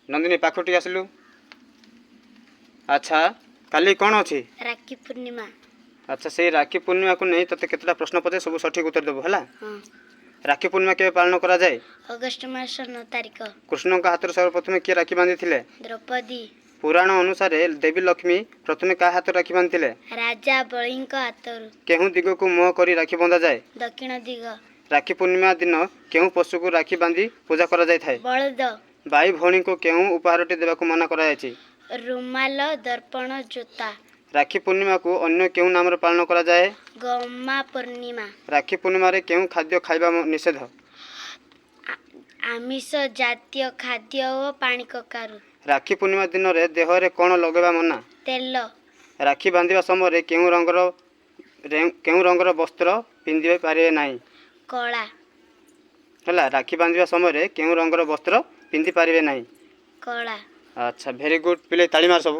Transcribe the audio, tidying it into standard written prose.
ନନ୍ଦିନୀ, ପାଖକୁ ଟିକେ ଆସିଲୁ। ଆଚ୍ଛା, କାଲି କ'ଣ ଅଛି? ରାକ୍ଷୀ ପୂର୍ଣ୍ଣିମା। ଆଚ୍ଛା, ସେଇ ରାକ୍ଷୀ ପୂର୍ଣ୍ଣିମାକୁ ନେଇ ତୋତେ କେତେଟା ପ୍ରଶ୍ନ ପଚାରେ, ସବୁ ସଠିକ୍ ଉତ୍ତର ଦେବୁ, ହେଲା? ହଁ। ରାକ୍ଷୀ ପୂର୍ଣ୍ଣିମା କେବେ ପାଳନ କରାଯାଏ? ଅଗଷ୍ଟ ମାସ 9 ତାରିଖ। କୃଷ୍ଣଙ୍କ ହାତରେ ସର୍ବପ୍ରଥମେ କିଏ ରାକ୍ଷୀ ବାନ୍ଧିଥିଲେ? ଦ୍ରୌପଦୀ। ପୁରାଣ ଅନୁସାରେ ଦେବୀ ଲକ୍ଷ୍ମୀ ପ୍ରଥମେ କାହା ହାତରେ ରାକ୍ଷୀ ବାନ୍ଧିଥିଲେ? ରାଜା ବଳିଙ୍କ ହାତରୁ। କେଉଁ ଦିଗକୁ ମୁହଁ କରି ରାକ୍ଷୀ ବନ୍ଧାଯାଏ? ଦକ୍ଷିଣ ଦିଗ। ରାକ୍ଷୀ ପୂର୍ଣ୍ଣିମା ଦିନ କେଉଁ ପଶୁକୁ ରାକ୍ଷୀ ବାନ୍ଧି ପୂଜା କରାଯାଇଥାଏ? ବଳଦ। ଭାଇ ଭଉଣୀଙ୍କୁ କେଉଁ ଉପହାରଟି ଦେବାକୁ ମନା କରାଯାଇଛି? ରୁମାଲ, ଦର୍ପଣ, ଜୋତା। ରାକ୍ଷୀ ପୂର୍ଣ୍ଣିମାକୁ ଅନ୍ୟ କେଉଁ ନାମରେ ପାଳନ କରାଯାଏ? ଗମା ପୂର୍ଣ୍ଣିମା। ରାକ୍ଷୀ ପୂର୍ଣ୍ଣିମାରେ କେଉଁ ଖାଦ୍ୟ ଖାଇବା ନିଷେଧ? ଆମିଷ ଜାତୀୟ ଖାଦ୍ୟ ଓ ପାଣି କଖାରୁ। ରାକ୍ଷୀ ପୂର୍ଣ୍ଣିମା ଦିନରେ ଦେହରେ କ'ଣ ଲଗାଇବା ମନା? ତେଲ। ରାକ୍ଷୀ ବାନ୍ଧିବା ସମୟରେ କେଉଁ ରଙ୍ଗର ବସ୍ତ୍ର ପିନ୍ଧି ପାରିବେ ନାହିଁ? କଳା। ହେଲା, ରାକ୍ଷୀ ବାନ୍ଧିବା ସମୟରେ କେଉଁ ରଙ୍ଗର ବସ୍ତ୍ର ପିନ୍ଧି ପାରିବେ ନାହିଁ? କଳା। ଆଚ୍ଛା, ଭେରି ଗୁଡ୍ ପିଲେ, ତାଳି ମାର ସବୁ।